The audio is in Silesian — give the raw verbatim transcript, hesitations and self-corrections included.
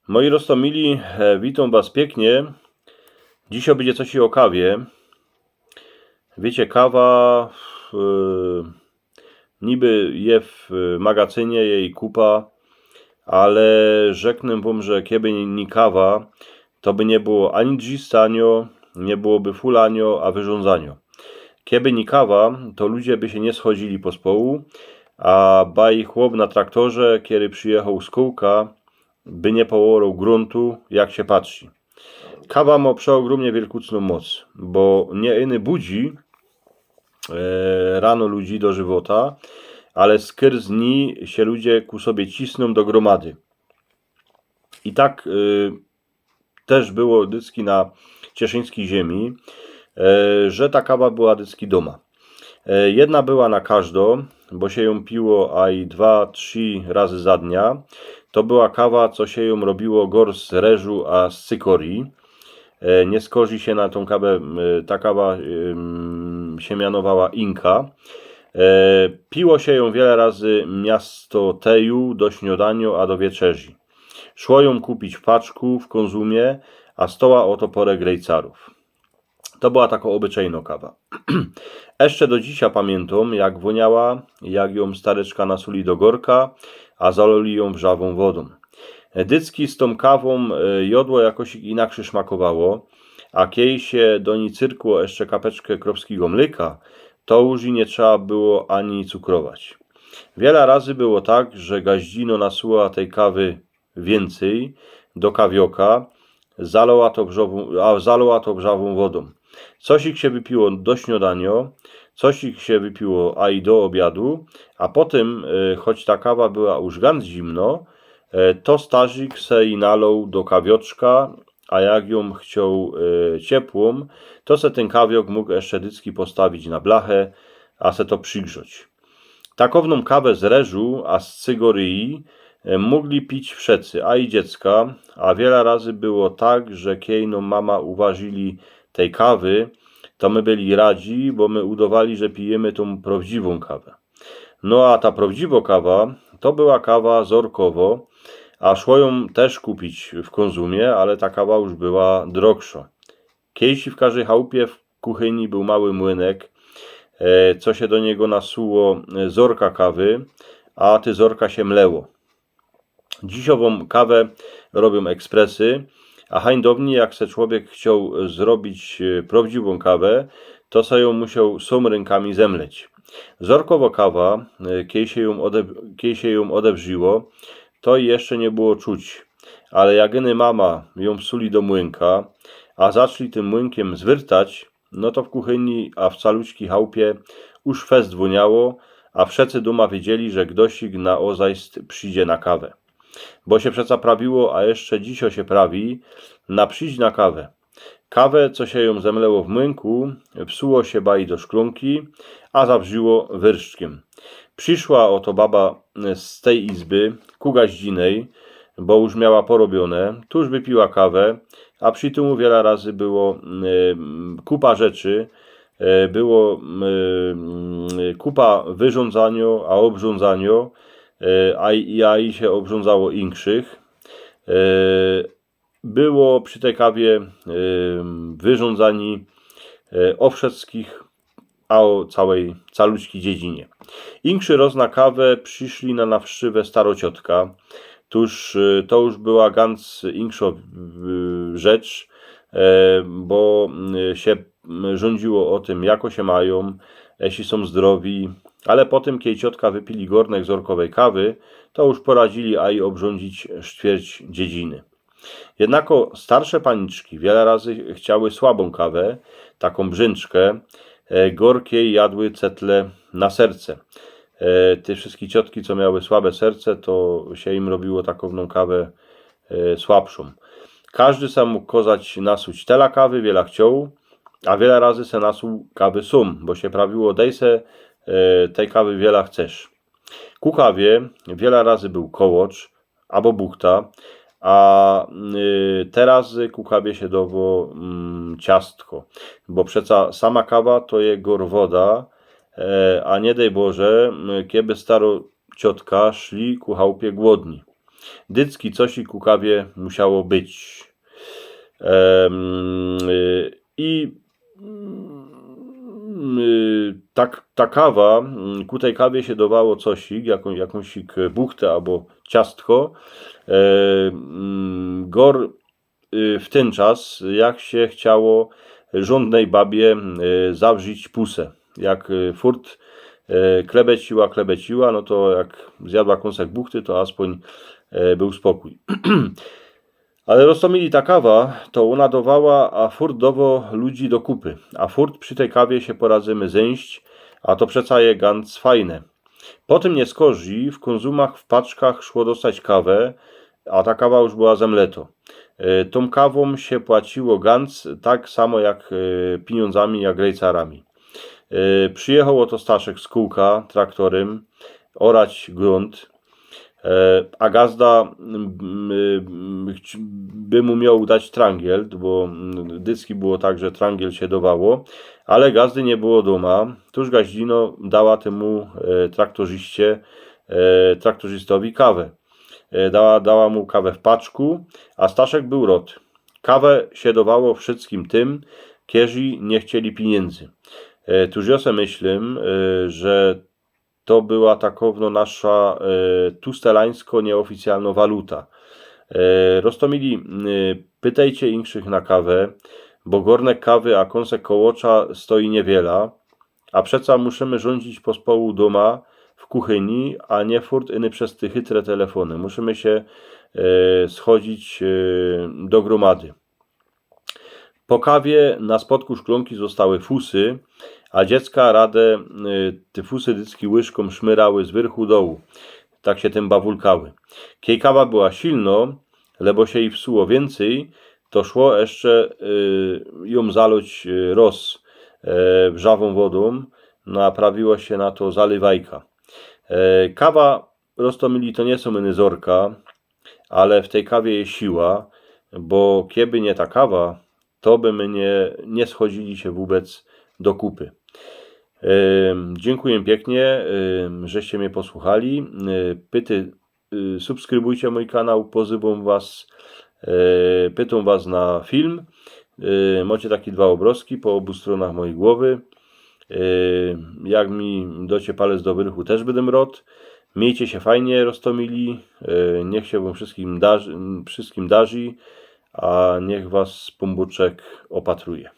Moi roztōmili, e, witōm was piyknie. Dzisiej bydzie coś i ô kawie. Wiycie, kawa, e, niby je w, e, magacynie, je kupa, ale rzeknę wōm, że keby ni, ni kawa, to by niy było ani drzistanio, niy byłoby fulanio, a wyrządzanio. Keby ni kawa, to ludzie by sie niy schodzili pospołu, a baj chłop na traktorze, kery przijechał z kōłka, by niy poorōł grōntu, jak sie patrzi. Kawa mo przeôgrōmnie wielkucnōm moc, bo niy ino budzi, e, rano ludzi do żywota, ale skyrz ni sie ludzie ku sobie cisnōm do grōmady. I tak, e, tyż było dycki na cieszyńskij ziymie, e, że ta kawa była dycki dōma. E, jedna była na kożdo, bo sie jōm piło aj dwa, trzi razy za dnia. To była kawa, co sie jōm robiło gors z ryżu a z cykorii. E, niy skorzy sie na tōm kawã, e, ta kawa, em, sie mianowała Inka. E, piło sie jōm wiele razy miasto teju do śniodaniu a do wieczerzy. Szło jōm kupić w paczku w Kōnzumie, a stoła ô to pora grejcarōw. To była tako ôbyczajno kawa. Jeszcze do dzisiej pamiyntōm, jak wōniała, jak jōm stareczka nasuli do gorka, a zaloli jōm wrzawōm wodōm. Dycki z tōm kawōm, e, jodło jakoś inakszyj szmakowało, a kej sie do nij cyrkło jeszcze kapeczka kropskigo mlyka, to już i niy trzeba było ani cukrować. Wiele razy było tak, że gaździno nasuła tyj kawy wiyncyj do kawioka, zaloła to wrzawōm, a zaloła to wrzawōm wodōm. Cosik sie wypiło do śniodaniu, cosik sie wypiło aj do ôbiadu, a potym, e, choć ta kawa była już ganc zimno, e, to starzik se ji naloł do kawioczka, a jak jōm chcioł, e, ciepłōm, to se tyn kawiok mōg jeszcze dycki postawić na blachie, a se to przigrzać. Takownōm kawã z ryżu a z cygoryji, e, mōgli pić wszyjscy, aj dziecka, a wiele razy było tak, że kej nōm mama uwarzili tyj kawy, to my byli radzi, bo my udowali, że pijymy tōm prŏwdziwōm kawã. No a ta prŏwdziwŏ kawa, to była kawa zŏrkowŏ, a szło jã tyż kupić w Kōnzumie, ale ta kawa już była drŏgszŏ. Kejsi w kożdej chałpie w kuchyni bōł mały młynek, e, co sie do niego nasuło, e, zŏrka kawy, a te zŏrka sie mlŏło. Dzisiŏwõ kawã robiōm ekspresy, a hań dŏwnij, jak se człowiek chcioł zrobić, e, prŏwdziwõ kawã, to se jã musioł sōm rynkami zemleć. Zŏrkowŏ kawa, e, kej sie jã ôde-, kej sie jã ôdewrziło, to jeszcze niy było czuć, ale jak iny mama jã wsuli do młynka, a zaczli tym młynkiym zwyrtać, no to w kuchyni, a w caluczkij chałpie już fest wōniało, a wszyjscy dōma wiedzieli, że gtosik na ôzajst przidzie na kawã. Bo sie przeca prawiło, a jeszcze dzisiŏ sie prawi, na przić na kawã. Kawã, co sie jã zemlŏło w młynku, wsuło sie baj do szklōnki, a zawrziło wyrszczkiym. Prziszła ôto baba z tyj izby ku gaździnyj, bo już miała porobioné, tuż wypiła kawã, a przi tymu wiela razy było, e, kupa rzeczy, e, było, e, kupa wyrządzaniŏ, a ôbrządzaniŏ, e, a, a i sie ôbrządzało inkszych. E, było przi tyj kawie, e, wyrządzaniŏ, e, ô wszyjskich, a ô cołkij, caluczkij dziedzinie. Inkszi roz na kawã prziszli na nawszczywã starŏ ciotka. Tuż, e, to już była ganc inkszŏ, e, rzecz, e, bo, e, sie, e, rządziło ô tym, jako sie majōm, e, jeśli sōm zdrowi, ale potym, kej ciotka wypili gŏrnek zŏrkowyj kawy, to już poradzili a i ôbrządzić sztwierć dziedziny. Jednako starsze paniczki wiela razy chciały słabõ kawã, takõ brzynczkã, e, gŏrkij jadły cetle na serce. E, te wszyjske ciotki, co miały słabe serce, to sie im robiło takowną kawã, e, słabszõ. Kożdy se mōg kozać nasuć tela kawy, wiela chcioł, a wiela razy se nasuł kawy sōm, bo sie prawiło: „Dej se, e, tyj kawy wiela chcesz”. Ku kawie wiela razy bōł kołŏcz, abo buchta, a, y, te razy ku kawie sie dŏwŏ, mm, ciastko, bo przeca sama kawa to je gŏr wŏda, e, a niy dej Boże, mm, keby starŏ ciotka szli ku chałpie głodni. Dycki cosik ku kawie musiało być. Em, y, I mm, y, tak, ta kawa, mm, ku tej kawie sie dowało cosik, jaką, jakąsik buchtę abo ciastko. E, mm, gor y, w tyn czas, jak sie chciało rządnej babie y, zawrzić pusę. Jak y, furt y, klebeciła, klebeciła, no to jak zjadła kąsek buchty, to aspōń y, bōł spokōj. Ale roztōmili, ta kawa, to ôna dowała, a furt dowo ludzi do kupy. A furt przi tej kawie sie poradzymy zyńść, a to przeca je ganc fajne. Po tym nieskorzi w kōnzumach w paczkach szło dostać kawę, a ta kawa już była zemleto. E, Tōm kawōm sie płaciło ganc tak samo jak e, piniōndzami, jak rejcarami. E, Przyjechało to Staszek z kółka, traktorym, orać grunt. E, A gazda mm, mm, chci- by mu miał dać trangiel, bo mm, dycki było tak, że trangiel sie dowało, ale gazdy nie było doma. Tuż gaździno dała temu e, traktorziście, e, traktorzistowi kawę. E, Dała, dała mu kawę w paczku, a Staszek bōł rot. Kawę sie dowało wszyjskim tym, kerzy nie chcieli piniyndy. E, Tuż jo se myślym, e, że to była takowno nasza e, tustelańsko nieoficjalno waluta. E, Roztōmili, e, pytejcie inkszych na kawę, bo gornek kawy a kōnsek kołocza stoi niewiela, a przeca musimy rządzić pospołu dōma w kuchyni, a nie furt iny przez te chytre telefōny. Musimy sie e, schodzić e, do grōmady. Po kawie na spodku szklōnki zostały fusy, a dziecka rade y, te fusy dycki łyżkōm szmyrały z wyrchu dołu. Tak sie tym bawulkały. Kej kawa była silno, lebo sie ji wsuło wiyncyj, to szło jeszcze y, jōm zaloć y, roz e, wrzawōm wodōm, naprawiło sie na to zalywajka. E, Kawa, roztōmili, to niy sōm iny zorka, ale w tej kawie je siła, bo kieby niy ta kawa, to by my niy, niy schodzili sie wōbec do kupy. Em, Dziynkuję piyknie, em, żeście mie posłuchali. E, Pyty, y, subskrybujcie mōj kanał, pozywōm was, e, pytōm was na film. E, Mocie take dwa ôbrozki po ôbu strōnach mojij głowy. E, Jak mi docie palec do wyrchu, tyż bydym rot. Miejcie sie fajnie, roztōmili. E, Niych sie wōm wszyskim darzi, wszyskim darzi, a niych was Pōnbōczek ôpatruje.